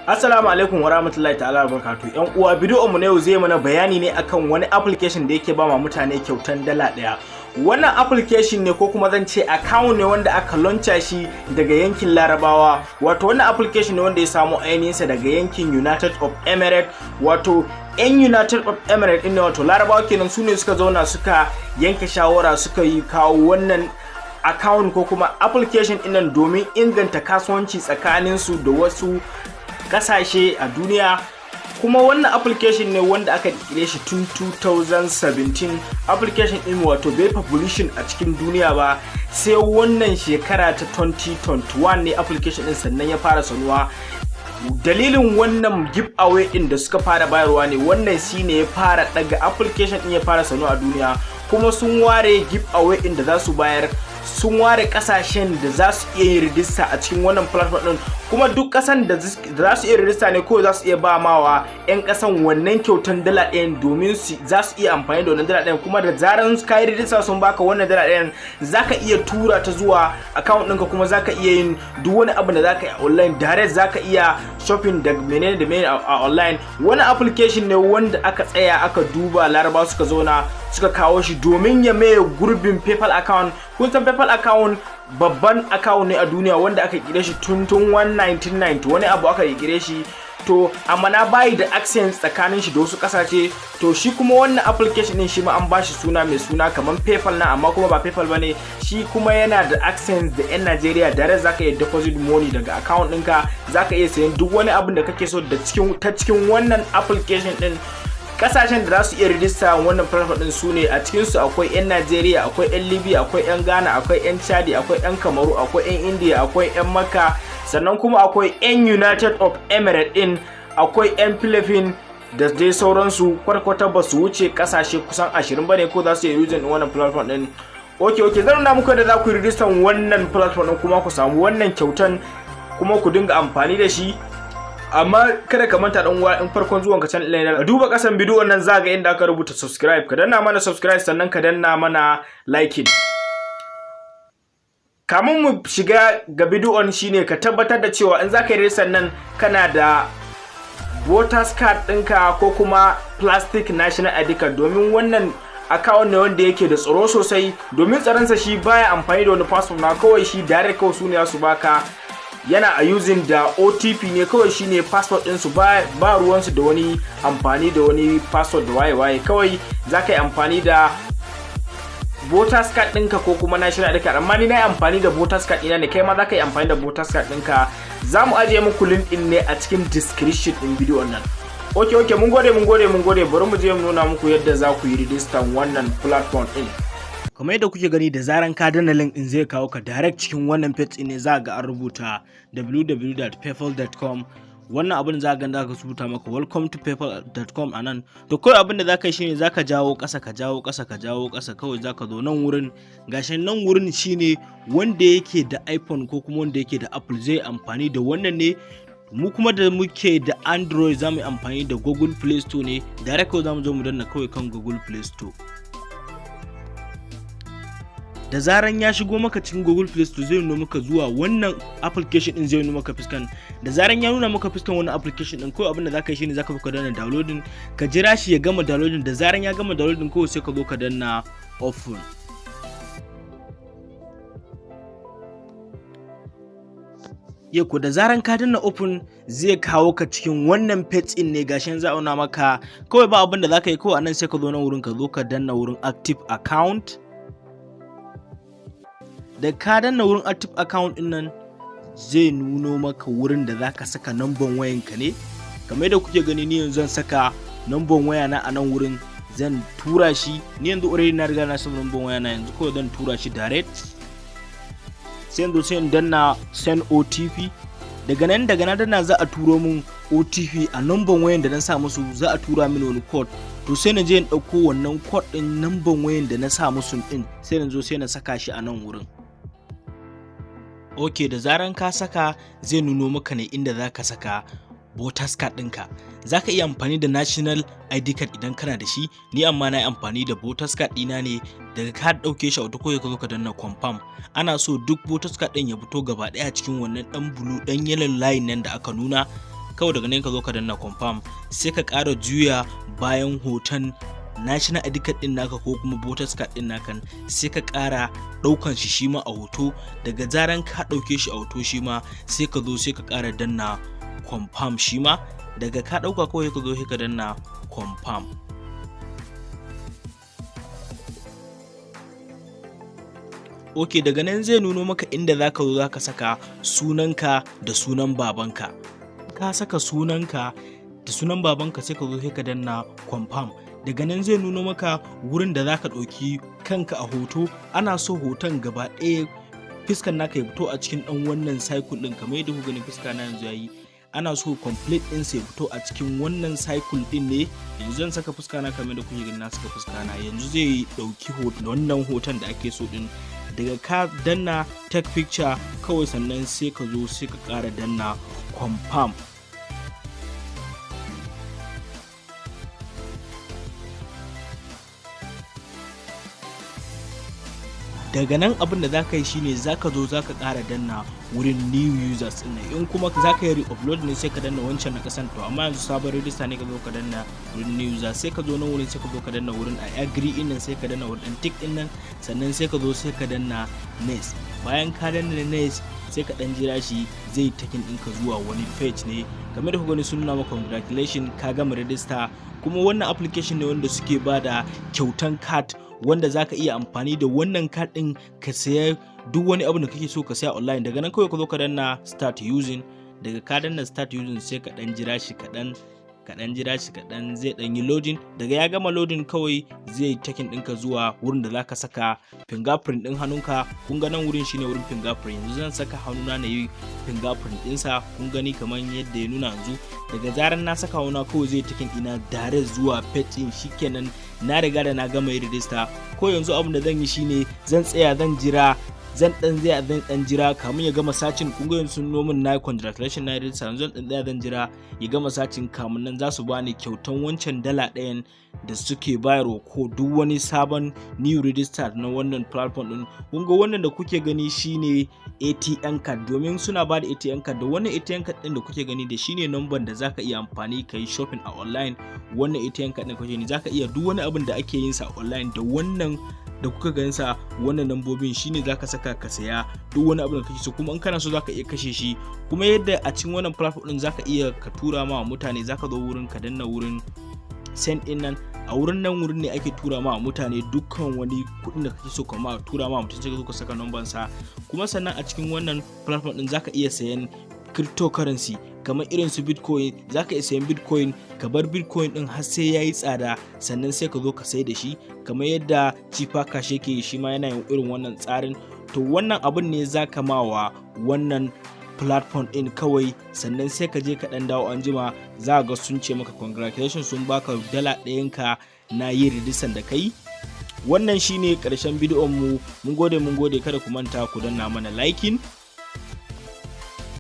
Assalamu alaikum wa rahmatullahi ta'ala wa barakatuh. Yan uwa, bidiyon mu na yau zai mana bayani ne akan wani application da yake ba ma mutane kyautan $1. Wannan application ne, ko kuma zan ce account ne, wanda aka launcha shi daga yankin Larabawa. Wato wannan application ne wanda ya samo ainihinsa daga yankin United of Emirates. Wato 'yan United of Emirates ɗin ne, wato Larabawa kenan, su ne suka zauna suka yanke shawara suka yi kawo wannan account ko kuma application ɗin nan domin inganta kasuwanci tsakaninsu da wasu kasashe a duniya. Kuma wannan application ne wanda aka kirkire shi tun 2017. Application din wato bai publishing a cikin duniya ba sai wannan shekara ta 2021 ne application din sannan ya fara sanuwa. Dalilin wannan giveaway din da suka fara bayarwa ne, wannan shine ya fara daga application din ya fara sanuwa a duniya. Kuma sun ware giveaway din da za su bayar, sun ware kasashen da za su iya yin rijista a cikin wannan platform din. Kuma duk kasan da za su iya rijista ne kawai za su iya ba mawa 'yan kasan wannan kyautan $1, domin su za su iya amfani da wannan $1. Kuma da zaran ka yi rijista sun baka wannan $1, za ka iya tura ta zuwa account ɗinka, kuma za ka iya yin duk wani abu da za ka yi a online direct. Za ka iya shopping da menene da menene a online. Wani application ne wanda aka tsaya aka duba, Laraba suka zauna suka kawo shi domin ya maye gurbin PayPal account. Kun san PayPal account babban account ne a duniya wanda aka kire shi tun 1990 wani abu aka kire shi. To amma na bayi da access tsakanin shi da wasu kasashe. To shi kuma wannan application din, shi ma an bashi suna mai suna kamar PayPal na, amma kuma ba PayPal bane. Shi kuma yana da access da yan Najeriya direct. Zaka iya deposit money daga account ɗinka, zaka iya sayan duk wani abin da kake so da cikin ta cikin wannan application din. Kasashen da za su iya rijista wannan platform din su ne, a cikin su akwai 'yan Najeriya, akwai 'yan Libya, akwai 'yan Ghana, akwai 'yan Chadi, akwai 'yan Kamaru, akwai 'yan India, akwai 'yan Makka, sannan kuma akwai 'yan United of Emirates din, akwai 'yan Philippines da dai sauransu. Kwata-kwata ba su wuce kasashe kusan 20 bane ko za su yi using din wannan platform din. Ok, zan nuna muku da za ku yi rijistan wannan platform din kuma ku samu wannan kyautan kuma ku dinga amfani da shi. Amma kada ka manta, dan uwa, in farkon zuwan ka channel ɗin, duba kasan bidiyon nan, za ga inda aka rubuta subscribe, ka danna mana subscribe, sannan ka danna mana liking. Kamun mu shiga ga bidiyon, shine ka tabbatar da cewa in za ka yi rijistar nan kana da voters card ɗinka ko kuma plastic national ID card, domin wannan account ne wanda yake da tsaro sosai. Domin tsaronsa, shi baya amfani da wani passport na kawai, shi direct kawai su ne su baka. Yana a using da OTP ne kawai, shine passport ɗinsu. Ba ruwansu da wani amfani da wani passport da waye waye. Kawai za ka yi amfani da voters card ɗinka ko kuma national ID card, amma ni na yi amfani da voters card ɗina ne. Kai ma za ka yi amfani da voters card ɗinka. Za mu ajiye muku link ɗin ne a cikin description ɗin bidiyon nan. Ok, mun gode, mun gode, mun gode. Bari mu je mu nuna muku yadda za ku yi rijistan wannan platform ɗin. Kamar yadda kuke gani, da zaran ka danna link din zai kawo ka direct cikin wannan page ne. Za ga an rubuta www.paypal.com. Wannan abin za ga ka rubuta maka "Welcome to paypal.com" a nan. To kawai abin da za ka yi shine za ka jawo ƙasa, ka jawo ƙasa, ka jawo ƙasa, kawai za ka zo nan wurin. Gashi nan wurin, shine wanda yake da iPhone ko kuma wanda yake da Apple zai amfani da wannan ne. Mu kuma da muke da Android za mu yi amfani da Google Play Store ne direct. Kawai za mu zo mu danna kawai kan Google Play Store. Da zaran ya shigo maka cikin Google Play Store, zai nuna maka zuwa wannan application din, zai nuna maka fuskan. Da zaran ya nuna maka fuskan wannan application din, kawai abin da zaka yi shine zaka ka danna downloading, ka jira shi ya gama downloading. Da zaran ya gama downloading, kawai sai ka zo ka danna open. Yako da zaran ka danna open, zai kawo ka cikin wannan page din ne. Gashin za a nuna maka. Kawai ba abin da zaka yi, kawai anan sai ka zo nan wurin, ka zo ka danna wurin active account. Da ka danna wurin active account din nan, zai nuno maka wurin da zaka saka namban wayanka ne. Kamar yadda kuke gani, ni yanzu zan saka namban waya na a nan wurin, zan tura shi. Ni yanzu already na riga na saka namban waya na, yanzu kawai zan tura shi direct. Sai yanzu sai in danna send OTP. Daga nan, daga na danna, za a turo min OTP a namban wayan da na sa musu. Za a tura mini wani code. To sai na je in ɗauko wannan code ɗin namban wayan da na sa musu ɗin, sai na zo sai na saka shi a nan wurin. Ok, da zaran ka saka, zai nuno maka ne inda za ka saka voters card ɗinka. Za ka iya amfani da national ID card idan kana da shi. Ni amma na yi amfani da voters card ɗina ne. Daga ka ɗauke shi a wata, kawai ka zo ka danna confirm. Ana so duk voters card ɗin ya fito gaba ɗaya cikin wannan ɗan blue, ɗan yellow line nan da aka nuna. Kawai daga nan ka zo ka danna confirm, sai ka ƙara juya bayan hoton national ID card din naka ko kuma voters card din naka, sai ka ƙara ɗaukan shi shi ma a hoto. Daga zaran ka ɗauke shi a hoto shi ma, sai ka zo sai ka ƙara danna confirm shi ma. Daga ka ɗauka, kawai ka zo sai ka danna confirm. Ok, daga nan zai nuno maka inda zaka zo zaka saka sunanka da sunan babanka. Ka saka sunanka da sunan babanka, sai ka zo sai ka danna confirm. Daga nan zai nuno maka wurin da zaka ɗauki kanka a hoto. Ana so hoton gaba ɗaya fiskan naka ya fito a cikin ɗan wannan circle ɗin, kamar yadda kuka gani fuska na yanzu yayi. Ana so complete ɗin sai fito a cikin wannan circle ɗin ne. Yanzu zan saka fuska na, kamar yadda kuke gani na saka fuska na. Yanzu zai ɗauki wannan hoton da ake so ɗin. Daga ka danna take picture kawai, sannan sai ka zo sai ka ƙara danna confirm. Daga nan abin da zaka yi shine zaka zo zaka ƙara danna wurin new users ɗin nan. In kuma zaka yi re-upload ne, sai ka danna wancan na kasan. To amma yanzu sabon register ne, ka zo ka danna wurin new user, sai ka zo nan wurin, sai ka zo ka danna wurin I agree ɗin nan, sai ka danna wurin tick ɗin nan, sannan sai ka zo sai ka danna next. Bayan ka danna next, sai ka dan jira shi, zai taking ɗinka zuwa wani page ne. Kamar da kuka gani, sun nuna maka congratulation, ka gama register. Kuma wannan application ne wanda suke bada kyautan card, wanda zaka iya amfani da wannan card din ka saya duk wani abu da kake so ka saya online. Daga nan kawai ka zo ka danna start using. Daga ka danna start using, sai ka dan jira shi kaɗan, ka dan jira shi kaɗan, zai dan yi loading. Daga ya gama loading, kawai zai taking ɗinka zuwa wurin da zaka saka fingerprint ɗin hannunka. Kun ga nan wurin shine wurin fingerprint. Yanzu zan saka hannuna na yi fingerprint ɗinsa. Kun gani kamar yadda ya nuna yanzu. Daga zarar na saka hannuna, kawai zai taking ɗina direct zuwa page ɗin. Shikenan, na riga da na gama yi register. Ko yanzu abin da zan yi shine zan tsaya zan jira, zan dan zai zan dan jira kamun ya gama searching. Kun ga yanzu sun min na congratulation, na register. Yanzu zan dan tsaya zan jira ya gama searching, kamun nan za su bani kyautan wancan dala 1 da suke bayarwa ko duk wani sabon new register na wannan platform din. Kun ga wannan da kuke gani shine ATM card, domin suna ba da ATM card. Da wannan ATM card din da kuke gani, da shine number da zaka iya amfani kai shopping a online. Wannan ATM card din kuke gani, zaka iya duk wani abin da ake yin sa a online da wannan da kuka gansa. Wannan lambobin shine zaka saka ka saya duk wani abu da kake so. Kuma in kana so, zaka iya kashe shi. Kuma yadda a cikin wannan platform din zaka iya ka tura ma mutane, zaka zo wurin ka danna wurin send din nan. A wurin nan wurin ne ake tura ma mutane dukkan wani kuɗin da kake so ka ma tura ma mutum, sai ka zo ka saka number sa. Kuma sannan a cikin wannan platform din zaka iya sayan cryptocurrency kamar irin su Bitcoin. Zaka iya sayan Bitcoin, ka bar Bitcoin din har sai yayi tsada, sannan sai ka zo ka sai da shi, kamar yadda Chipper Cash yake, shi ma yana yin irin wannan tsarin. To wannan abun ne zaka mawa wannan platform din kawai, sannan sai ka je ka dan dawo anjima, za ga sun ce maka congratulations, sun baka dala 1n ka na yin rijistan da kai. Wannan shine karshen bidiyon mu. Mun gode, mun gode. Kada ku manta ku danna mana liking.